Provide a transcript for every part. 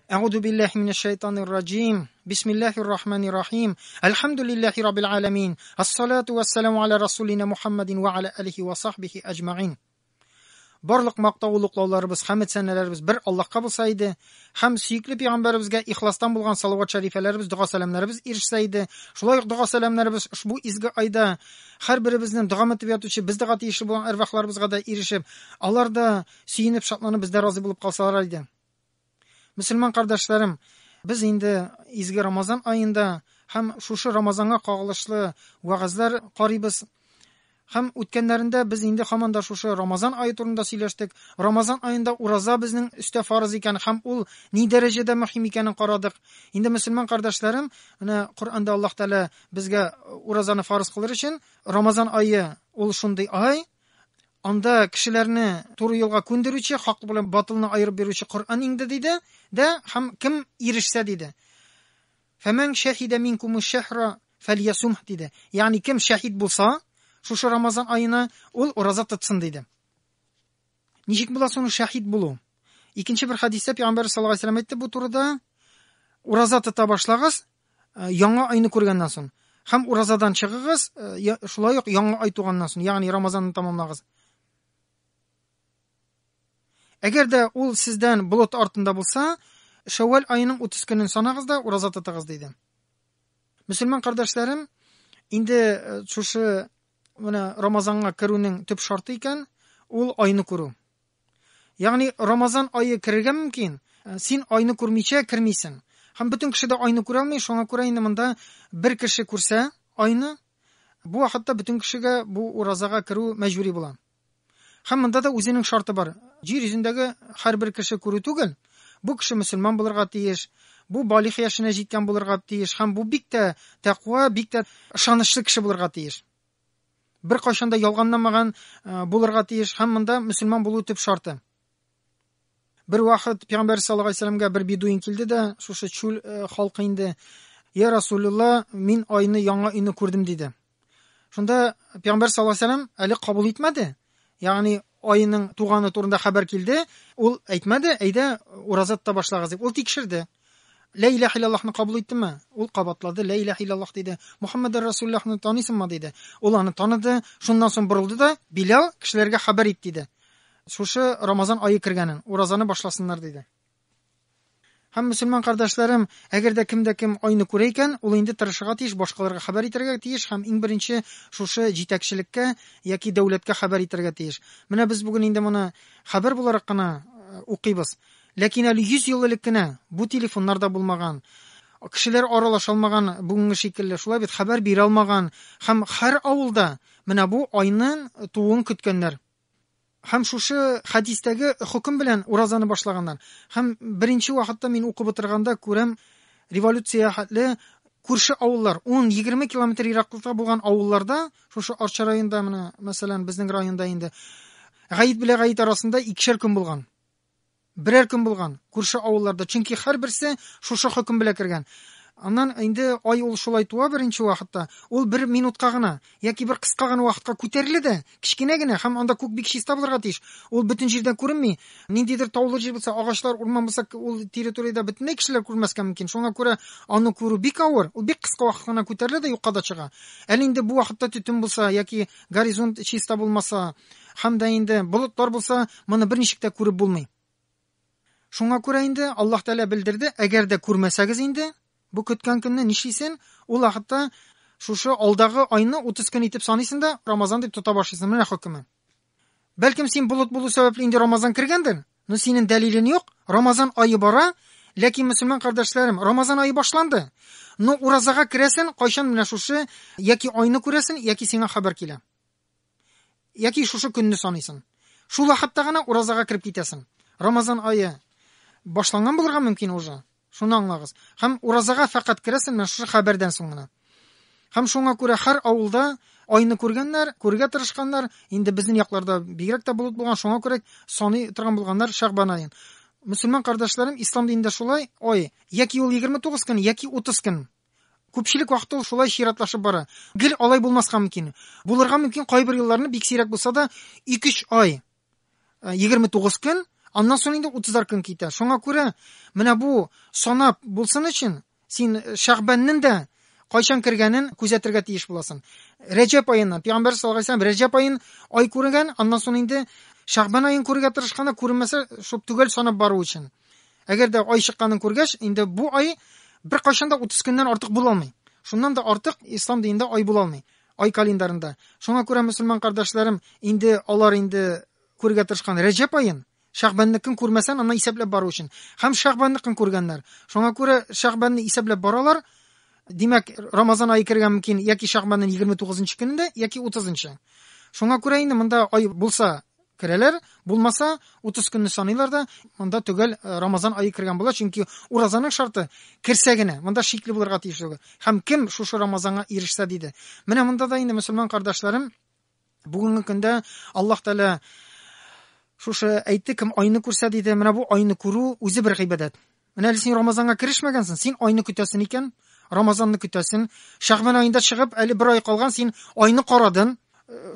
Әгъузу биллаһи минәш шайтанир раҗим. Бисмиллаһир рахманир рахим. Әлхәмдүлиллаһи раббил аламин. Ассалату вассаламу аля расулина Мухаммадин ва аля алихи ва сахбихи аҗмаин. Барлык мактау улуклауларыбыз, хәмд сәнәләребез бер Аллаһка булса иде, һәм сөекле пәйгамбәребезгә ихластан булган салават шәрифәләребез, дога сәламнәребез ирешсә иде. Шулай ук дога сәламнәребез ошбу изге айда һәр беребезнең дога итеп ятучы без дога тиешле булган әрвахларыбызга да ирешеп, алар да сөенеп, шатланып бездә разый булып калсалар иде. Мөселман кардәшләрем, без инде изге Рамазан аенда һәм шушы Рамазанга кагылышлы вәгазьләр карыйбыз. Һәм үткәннәрендә без инде һаман да шушы Рамазан ае турында сөйләштек. Рамазан аенда ураза безнең өстә фарыз икән һәм ул ни дәрәҗәдә мөһим икәнен карадык. Инде мөселман кардәшләрем, менә Коръәндә Аллаһ Тәгалә безгә уразаны фарыз кылыр өчен Рамазан ае ул шундый ай, анда кешеләрне туры юлга күндерүче, хак белән батылны аерып бирүче Коръән иңде диде дә, һәм кем ирешсә диде. Фәмән шәһидә минкуму шәһра фәльясумх диде. Ягъни кем шәһид булса, шушы Рамазан аена ул ураза тотсын диде. Ничек була соң шәһид булу? Икенче бер хәдистә Пәйгамбәр саллаллаһу алейһи вәсәлләм әйтте бу турыда: ураза тота башлагыз, яңа айны күргәннән соң. Һәм уразадан чыгыгыз, шулай ук яңа ай туганнан соң, ягъни Рамазанны тамамлагыз. Әгәр дә ул сездән болыт артында булса, Шәүвәл аеның 30 көнен санагыз да ураза тотыгыз диде. Мөселман кардәшләрем, инде шушы менә Рамазанга керүнең төп шарты икән, ул айны күрү. Ягъни Рамазан ае керергә мөмкин, син айны күрмичә кермисең. Һәм бөтен кеше дә айны күрә алмый, шуңа күрә инде монда бер кеше күрсә айны, бу вакытта бөтен кешегә бу уразага керү мәҗбүри була. Һәм монда да үзенең шарты бар. Җир йөзендәге һәрбер кеше күрү түгел, бу кеше мөселман булырга тиеш, бу балигъ яшенә җиткән булырга тиеш һәм бу бик тә тәкъва, бик тә ышанычлы кеше булырга тиеш. Беркайчан да ялганламаган булырга тиеш һәм монда мөселман булу төп шарты. Бер вакыт Пәйгамбәр саллаллаһу алейһи вәсәлләмгә бер бедуин килде дә, шушы чүл халкы инде, "Я Расулулла, мин айны яңа өйне күрдем" диде. Шунда Пәйгамбәр саллаллаһу алейһи вәсәлләм әле кабул итмәде. Ягъни айның туганы турында хәбәр килде, ул әйтмәде, әйдә ураза тота башлагыз дип. Ул тикшерде. Ла илаһ иллаллаһны кабул иттеме? Ул кабатлады, ла илаһ иллаллаһ диде. Мухаммад Расулуллаһны таныйсыңмы диде. Ул аны таныды. Шуннан соң борылды да, Билал кешеләргә хәбәр ит диде. Шушы Рамазан ае кергәнен, уразаны башласыннар диде. Һәм мөселман кардәшләрем, әгәр дә кем дә кем айны күрә икән, ул инде тырышырга тиеш, башкаларга хәбәр итәргә тиеш һәм иң беренче шушы җитәкчелеккә яки дәүләткә хәбәр итәргә тиеш. Менә без бүген инде моны хәбәр буларак кына укыйбыз. Ләкин әле 100 ел элек кенә бу телефоннар да булмаган, кешеләр аралаша алмаган бүгенге шикелле, шулай бит, хәбәр бирә алмаган һәм һәр авылда менә бу айның тууын көткәннәр. Һәм шушы хәдистәге хөкем белән уразаны башлаганнар. Һәм беренче вакытта мин укып утырганда күрәм, революция хәтле күрше авыллар, 10-20 километр ераклыкта булган авылларда, шушы Арча районында менә, мәсәлән, безнең районда инде гаит белән гаит арасында икешәр көн булган. Берәр көн булган күрше авылларда, чөнки һәрберсе шушы хөкем белән кергән. Аннан инде ай ул шулай туа беренче вакытта, ул бер минутка гына яки бер кыска гына вакытка күтәрелә дә, кечкенә генә, һәм анда күк бик чиста булырга тиеш. Ул бөтен җирдән күренми. Ниндидер таулы җир булса, агачлар, урман булса, ул территориядә бөтенләй кешеләр күрмәскә мөмкин. Шуңа күрә аны күрү бик авыр. Ул бик кыска вакыт кына күтәрелә дә юкка да чыга. Әле инде бу вакытта төтен булса яки горизонт чиста булмаса, һәм дә инде болытлар булса, моны берничек тә күреп булмый. Шуңа күрә инде Аллаһ Тәгалә белдерде, әгәр дә күрмәсәгез инде, бу көткән көнне нишлисен? Ул вакытта шушы алдагы айны 30 көн итеп саныйсың да, Рамазан дип тота башлыйсың. Менә хөкеме. Бәлкем син болыт булу сәбәпле инде Рамазан кергәндер, но синең дәлилең юк. Рамазан ае бара, ләкин мөселман кардәшләрем, Рамазан ае башланды. Но уразага керәсен, кайчан менә шушы яки айны күрәсен, яки сиңа хәбәр килә. Яки шушы көнне саныйсың. Шул вакытта гына уразага кереп китәсең. Рамазан ае башланган булырга мөмкин уже. Шуны аңлагыз. Һәм уразага фәкать керәсең менә шушы хәбәрдән соң гына. Һәм шуңа күрә һәр авылда айны күргәннәр, күрергә тырышканнар. Инде безнең якларда бигрәк тә болыт булган, шуңа күрә саный торган булганнар Шәгъбан аен. Мөселман кардәшләрем, ислам динендә шулай, ай яки ул 29 көн, яки 30 көн. Күпчелек вакытта ул шулай чиратлашып бара. Гел алай булмаска мөмкин. Булырга мөмкин кайбер елларны бик сирәк булса да 2-3 ай, 29 көн, Аннан соң инде 30 көн китә. Шуңа күрә менә бу санап булсын өчен син Шәгъбәннең дә кайчан кергәнен күзәтергә тиеш буласың. Рәҗәб аеннан Пәйгамбәр саллаллаһу алейһи вәсәлләм Рәҗәб аен ай күргән, аннан соң инде Шәгъбән аен күрергә тырышканда күренмәсә, шул төгәл санап бару өчен. Әгәр дә ай чыкканын күргәч, инде бу ай бер кайчан да 30 көннән артык була алмый. Шуннан да артык ислам динендә ай була алмый. Ай календарында. Шуңа күрә мөселман кардәшләрем, инде алар инде күрергә тырышкан Рәҗәб аен, Шәгъбәннекен күрмәсән, аны исәпләп бару өчен. Һәм Шәгъбәннекен күргәннәр. Шуңа күрә Шәгъбәнне исәпләп баралар. Димәк, Рамазан ае кергән мөмкин яки Шәгъбәннең 29 көнендә, яки 30. Шуңа күрә инде монда ай булса керәләр, булмаса 30 көнне саныйлар да, монда төгәл Рамазан ае кергән була, чөнки уразаның шарты керсә генә, монда шикле булырга тиеш түгел. Һәм кем шушы Рамазанга ирешсә диде. Менә монда да инде мөселман кардәшләрем, бүгенге көндә Аллаһ Тәгалә шушы әйтте, кем айны күрсә диде, менә бу айны күрү үзе бер гыйбадәт. Менә әле син Рамазанга керешмәгәнсең, син айны көтәсен икән, Рамазанны көтәсен. Шәгъбан аенда чыгып, әле бер ай калган, син айны карадын.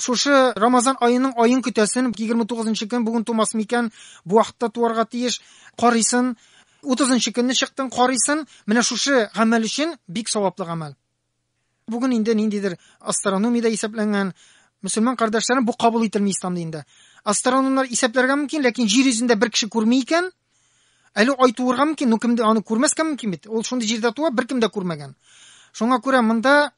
Шушы Рамазан аеның айын көтәсен, 29 көн бүген тумас микән, бу вакытта туарга тиеш, карыйсын. 30 көнне чыктың, карыйсын. Менә шушы гамәл өчен бик саваплы гамәл. Бүген инде ниндидер астрономиядә исәпләнгән мөселман кардәшләрем бу кабул ителми ислам динендә. Астрономнар исәпләргә мөмкин, ләкин җир йөзендә бер кеше күрми икән, әле ай туырга мөмкин, но кемдә аны күрмәскә мөмкин бит. Ул шундый җирдә туа, беркем дә күрмәгән. Шуңа күрә монда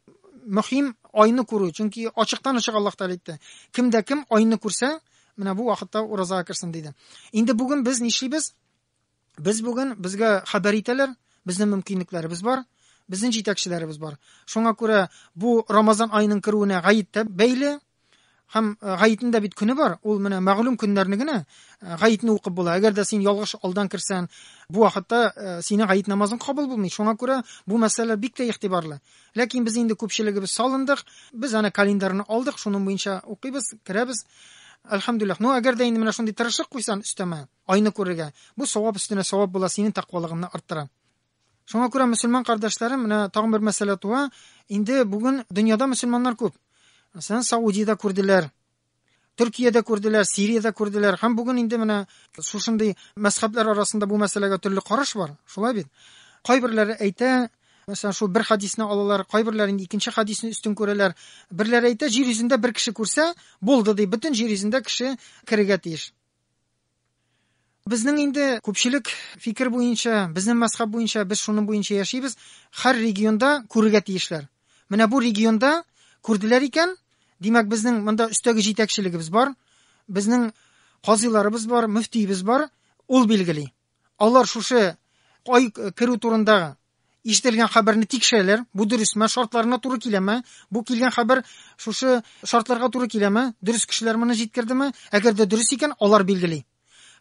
мөһим айны күрү, чөнки ачыктан ачык Аллаһ Тәгалә әйтте. Кемдә кем айны күрсә, менә бу вакытта уразага керсен диде. Инде бүген без нишлибез? Без бүген безгә хәбәр итәләр, безнең мөмкинлекләребез бар, безнең җитәкчеләребез бар. Шуңа күрә бу Рамазан аеның керүенә гает тә бәйле. Һәм гаетнең дә бит көне бар. Ул менә мәгълүм көннәрне генә гаетне укып була. Әгәр дә син ялгыш алдан керсән, бу вакытта синең гает намазың кабул булмый. Шуңа күрә бу мәсьәлә бик тә игътибарлы. Ләкин без инде күпчелегебез салындык. Без аны календарны алдык, шуның буенча укыйбыз, керәбез. Әлхәмдүлилләһ. Ну, әгәр дә инде менә шундый тырышлык куйсан өстәмә, айны күрергә, бу савап өстенә савап була, синең тәкъвалыгыңны арттыра. Шуңа күрә мөселман кардәшләрем, менә тагын бер мәсьәлә туа. Инде бүген дөньяда мөселманнар күп. Мәсәлән, Саудиядә күрделәр, Төркиядә күрделәр, Сириядә күрделәр. Һәм бүген инде менә шушындый мәзхәбләр арасында бу мәсьәләгә төрле караш бар. Шулай бит. Кайберләре әйтә, мәсәлән, шул бер хадисне алалар, кайберләре инде икенче хадисне өстен күрәләр. Берләре әйтә, җир йөзендә бер кеше күрсә, булды ди, бөтен җир йөзендә кеше керергә тиеш. Безнең инде күпчелек фикер буенча, безнең мәзхәб буенча, без шуның буенча яшибез, һәр регионда күрергә тиешләр. Менә бу регионда күрделәр икән, димәк, безнең монда өстәге җитәкчелегебез бар, безнең казыйларыбыз бар, мөфтиебез бар, ул билгели. Алар шушы ай керү турында ишетелгән хәбәрне тикшерәләр. Бу дөресме, шартларына туры киләме? Бу килгән хәбәр шушы шартларга туры киләме? Дөрес кешеләр моны җиткердеме? Әгәр дә дөрес икән, алар билгели.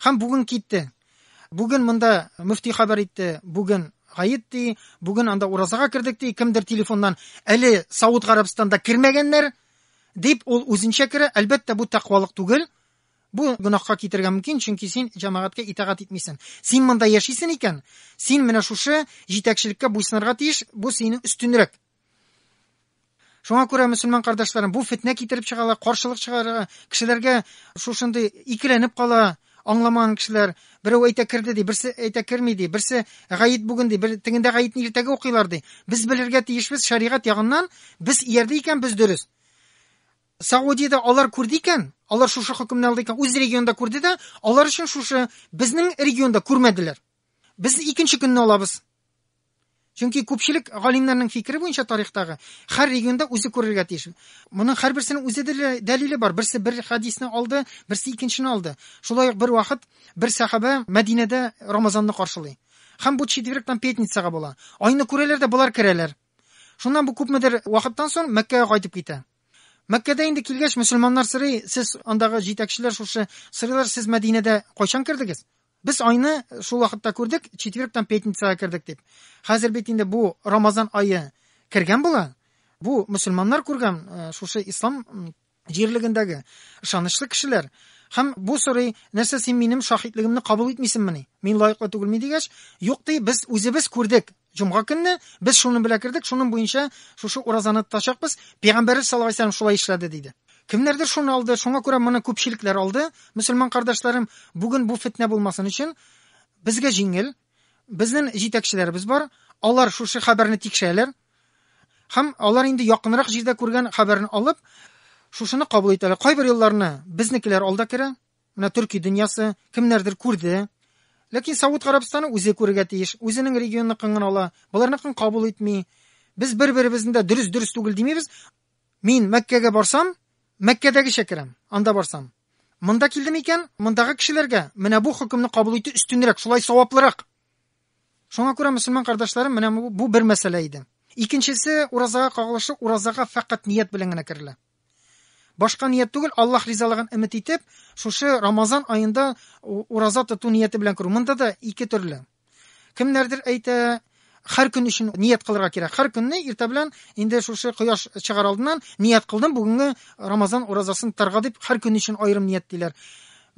Һәм бүген китте. Бүген монда мөфти хәбәр итте, бүген гает ди, бүген анда уразага кердек ди, кемдер телефоннан әле Сауд Гарәбстанда кермәгәннәр дип ул үзенчә керә. Әлбәттә, бу тәкъвалык түгел. Бу гөнаһка китерергә мөмкин, чөнки син җәмәгатькә итагать итмисең. Син монда яшисең икән, син менә шушы җитәкчелеккә буйсынырга тиеш, бу синең өстенрәк. Шуңа күрә мөселман кардәшләрем, бу фетнә китереп чыгала, каршылык чыгара, кешеләргә шушындый икеләнеп кала, аңламаган кешеләр, берәү әйтә керде ди, берсе әйтә керми ди, берсе гаит бүген ди, бер тегендә гаетне иртәгә укыйлар ди. Без белергә тиешбез шәригать ягыннан, без иярде икән, без дөрес. Саудиядә алар күрде икән, алар шушы хөкемне алды икән, үз регионда күрде дә, алар өчен шушы безнең регионда күрмәделәр. Без икенче көнне алабыз. Чөнки күпчелек галимнәрнең фикере буенча тарихтагы һәр регионда үзе күрергә тиеш. Моның һәрберсенең үзе дәлиле бар. Берсе бер хадисне алды, берсе икенчене алды. Шулай ук бер вакыт бер сахаба Мәдинәдә Рамазанны каршылый. Һәм бу четвергтан пятницага була. Айны күрәләр дә болар керәләр. Шуннан бу күпмедер вакыттан соң Мәккәгә кайтып китә. Мәккәдә инде килгәч, мөселманнар сорый, сез андагы җитәкчеләр шушы сорыйлар, сез Мәдинәдә кайчан кердегез? Без айны шул вакытта күрдек, четвергтан пятницага кердек дип. Хәзер бит инде бу Рамазан ае кергән була. Бу мөселманнар күргән шушы ислам җирлегендәге ышанычлы кешеләр. Һәм бу сорый, нәрсә син минем шаһитлегемне кабул итмисеңмени? Мин лаеклы түгелме дигәч, юк ди, без үзебез күрдек. Җомга көнне без шуның белән кердек, шуның буенча шушы уразаны тотачакбыз. Пәйгамбәрбез саллаллаһу алейһи вәсәлләм шулай эшләде диде. Кемнәрдер шуны алды, шуңа күрә моны күпчелекләр алды. Мөселман кардәшләрем, бүген бу фетнә булмасын өчен безгә җиңел. Безнең җитәкчеләребез бар, алар шушы хәбәрне тикшерәләр. Һәм алар инде якынрак җирдә күргән хәбәрне алып, шушыны кабул итәләр. Кайбер елларны безнекеләр алда керә. Менә төрки дөньясы кемнәрдер күрде. Ләкин Сауд Гарәбстаны үзе күрергә тиеш. Үзенең регионныкын гына ала. Боларныкын кабул итми. Без бер-беребезне дә дөрес-дөрес түгел димибез. Мин Мәккәгә барсам, Мәккәдәгечә керәм, анда барсам. Монда килдем икән, мондагы кешеләргә менә бу хөкемне кабул итү өстенрәк, шулай саваплырак. Шуңа күрә мөселман кардәшләрем, менә бу бер мәсьәлә иде. Икенчесе, уразага кагылышы, уразага фәкать ният белән генә керелә. Башка ният түгел, Аллаһ ризалыгын өмет итеп, шушы Рамазан аенда ураза тоту нияте белән керү. Монда да ике төрле. Кемнәрдер әйтә, һәр көн өчен ният кылырга кирәк. Һәр көнне иртә белән инде шушы кояш чыгар алдыннан ният кылдым, бүгенге Рамазан уразасын тотарга дип, һәр көн өчен аерым ният диләр.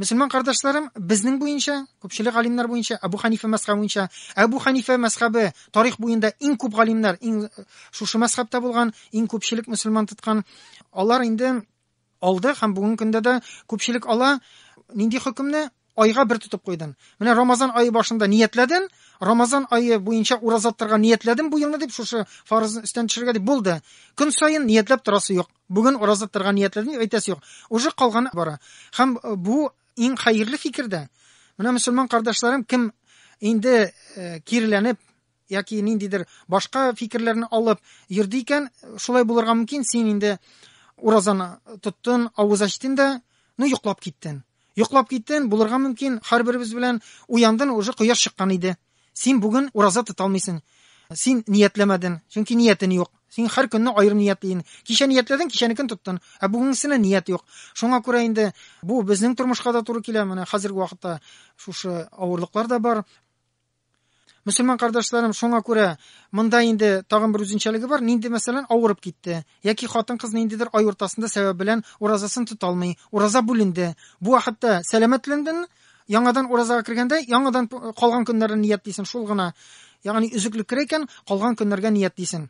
Мөселман кардәшләрем, безнең буенча, күпчелек галимнәр буенча, Әбу Ханифа мәзхәбе буенча, Әбу Ханифа мәзхәбе тарих буенда иң күп галимнәр, иң шушы мәзхәбтә булган, иң күпчелек мөселман тоткан. Алар инде алды һәм бүгенге көндә дә күпчелек ала. Нинди хөкемне? Айга бер тотып куйдың. Менә Рамазан ае башында ниятләдең, Рамазан ае буенча ураза тотарга ниятләдем бу елны дип, шушы фарызны өстән төшерергә дип булды. Көн саен ниятләп торасы юк. Бүген ураза тотарга ниятләдем дип әйтәсе юк. Уже калганы бара. Һәм бу иң хәерле фикер дә. Менә мөселман кардәшләрем, кем инде киреләнеп яки ниндидер башка фикерләрне алып йөрде икән, шулай булырга мөмкин, син инде уразаны тоттың, авыз ачтың да, ну йоклап киттең. Йоклап киттең, булырга мөмкин, һәрберебез белән уяндың, уже кояш чыккан иде. Син бүген ураза тота алмыйсың. Син ниятләмәдең, чөнки ниятең юк. Син һәр көнне аерым ниятлиен. Кичә ниятләдең, кичәнекен тоттың, ә бүгенгесенә ният юк. Шуңа күрә инде бу безнең тормышка да туры килә. Менә хәзерге вакытта шушы авырлыклар да бар. Мөселман кардәшләрем, шуңа күрә монда инде тагын бер үзенчәлеге бар. Нинди, мәсәлән, авырып китте яки хатын-кыз ниндидер ай уртасында сәбәп белән уразасын тота алмый. Ураза бүленде. Бу вакытта сәламәтләндең, яңадан уразага кергәндә, яңадан калган көннәрне ниятлисең, шул гына. Ягъни өзеклек керә икән, калган көннәргә ниятлисең.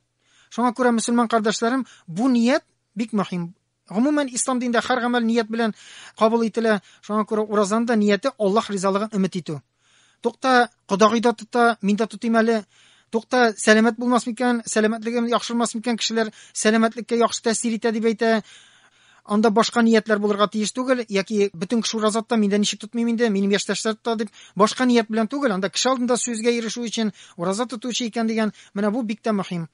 Шуңа күрә мөселман кардәшләрем, бу ният бик мөһим. Гомумән, ислам динендә һәр гамәл ният белән кабул ителә. Шуңа күрә уразаның да нияте Аллаһ ризалыгын өмет итү. Тукта, кодагый да тота, мин дә тотыйм әле. Тукта, сәламәт булмас микән, сәламәтлегем яхшырмас микән, кешеләр сәламәтлеккә яхшы тәэсир итә дип әйтә. Анда башка ниятләр булырга тиеш түгел, яки бөтен кеше ураза тота, мин дә ничек тотмыйм инде, минем яшьтәшләр тота дип, башка ният белән түгел, анда кеше алдында сүзгә ирешү өчен ураза тотучы икән дигән, менә бу бик тә мөһим.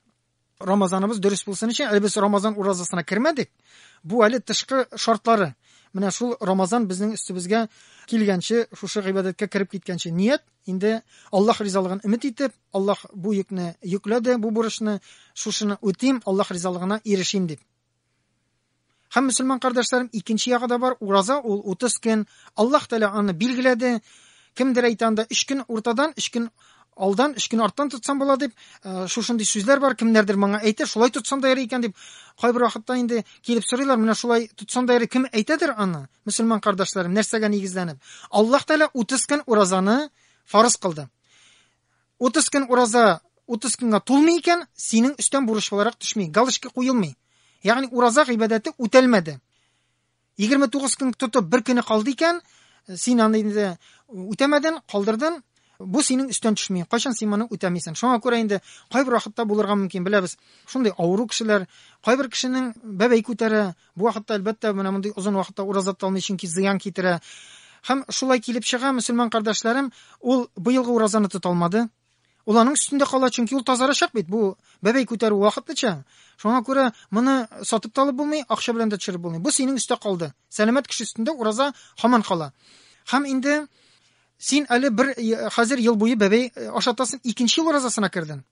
Рамазаныбыз дөрес булсын өчен, әле без Рамазан уразасына кермәдек. Бу әле тышкы шартлары. Менә шул Рамазан безнең өстебезгә килгәнче, шушы гыйбадәткә кереп киткәнче ният инде Аллаһ ризалыгын өмет итеп, Аллаһ бу йөкне йөкләде, бу бурычны, шушыны үтим, Аллаһ ризалыгына ирешим дип. Һәм мөселман кардәшләрем, икенче ягы да бар, ураза ул 30 көн. Аллаһ Тәгалә аны билгеләде. Кемдер әйтә анда 3 көн уртадан, 3 көн алдан, 3 көн арттан тотсам була дип, шушындый сүзләр бар, кемнәрдер моңа әйтә, шулай тотсам да ярый икән дип. Кайбер вакытта инде килеп сорыйлар, менә шулай тотсам да ярый, кем әйтәдер аны? Мөселман кардәшләрем, нәрсәгә нигезләнеп? Аллаһ Тәгалә 30 көн уразаны фарыз кылды. 30 көн ураза 30 көнгә тулмый икән, синең өстән бурыч буларак төшми, галочка куелмый. Ягъни ураза гыйбадәте үтәлмәде. 29 көн тотып бер көне калды икән, син аны инде үтәмәдең, калдырдың, бу синең өстән төшми. Кайчан син моны үтәмисең? Шуңа күрә инде кайбер вакытта булырга мөмкин, беләбез. Шундый авыру кешеләр, кайбер кешенең бәбәй күтәрә. Бу вакытта әлбәттә менә мондый озын вакытта ураза тота алмый, чөнки зыян китерә. Һәм шулай килеп чыга, мөселман кардәшләрем, ул быелгы уразаны тота алмады. Ул аның өстендә кала, чөнки ул тазарачак бит. Бу бәбәй күтәрү вакытлыча. Шуңа күрә моны сатып та алып булмый, акча белән дә төшереп булмый. Бу синең өстә калды. Сәламәт кеше өстендә ураза һаман кала. Һәм инде син әле бер хәзер ел буе бәбәй ашатасың, икенче ел уразасына кердең.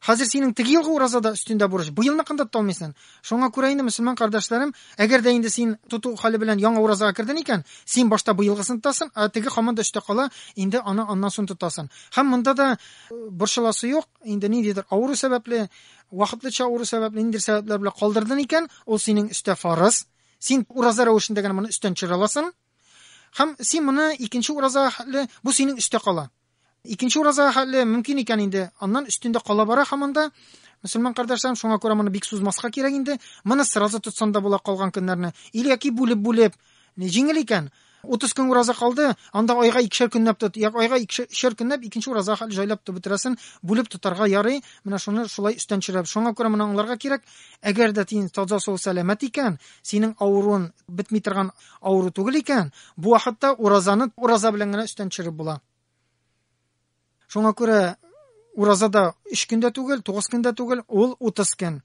Хәзер синең теге елгы ураза да өстендә бурыч. Бу елныкын да тота алмыйсың. Шуңа күрә инде мөселман кардәшләрем, әгәр дә инде син тоту хәле белән яңа уразага кердең икән, син башта быелгысын тотасың, ә теге һаман да өстә кала, инде аны аннан соң тотасың. Һәм монда да борчыласы юк, инде ниндидер авыру сәбәпле, вакытлыча авыру сәбәпле, ниндидер сәбәпләр белән калдырдың икән, ул синең өстә фарыз. Син ураза рәвешендә генә моны өстән төшерә аласың. Һәм син моны икенче ураза хәле, бу синең өстә кала. Икенче ураза хәле мөмкин икән инде, аннан өстендә кала бара һаман да. Мөселман кардәшләрем, шуңа күрә моны бик сузмаска кирәк инде. Моны сразу тотсаң да була калган көннәрне. Или яки бүлеп-бүлеп. Җиңел икән. 30 көн ураза калды, анда айга икешәр көнләп тот, як айга икешәр көнләп икенче ураза хәл җайлап тотып бетерәсен, бүлеп тотарга ярый. Менә шуны шулай өстән төшерәбез. Шуңа күрә моны аңларга кирәк. Әгәр дә син таза сау сәламәт икән, синең авыруын бетми торган авыру түгел икән, бу вакытта уразаны ураза белән генә өстән төшереп була. Шуңа күрә ураза да 3 көндә түгел, 9 көндә түгел, ул 30 көн.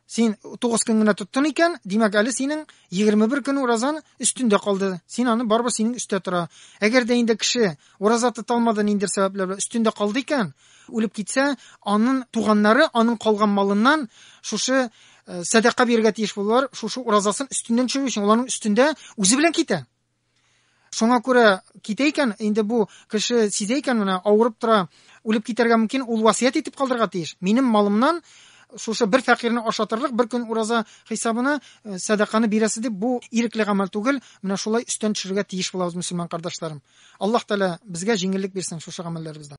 Син 9 көн генә тоттың икән, димәк, әле синең 21 көн уразан өстендә калды. Син аны барыбер синең өстә тора. Әгәр дә инде кеше ураза тота алмады ниндидер сәбәпләр белән өстендә калды икән, үлеп китсә, аның туганнары аның калган малыннан шушы сәдака бирергә тиеш булалар, шушы уразасын өстеннән төшерү өчен, ул аның өстендә үзе белән китә. Шуңа күрә китә икән, инде бу кеше сизә икән, менә авырып тора, үлеп китәргә мөмкин, ул васыять итеп калдырырга тиеш. Минем малымнан шушы бер фәкыйрьне ашатырлык бер көн ураза хисабына сәдаканы бирәсе дип, бу ирекле гамәл түгел, менә шулай өстән төшерергә тиеш булабыз, мөселман кардәшләрем. Аллаһ Тәгалә безгә җиңеллек бирсен шушы гамәлләребездә.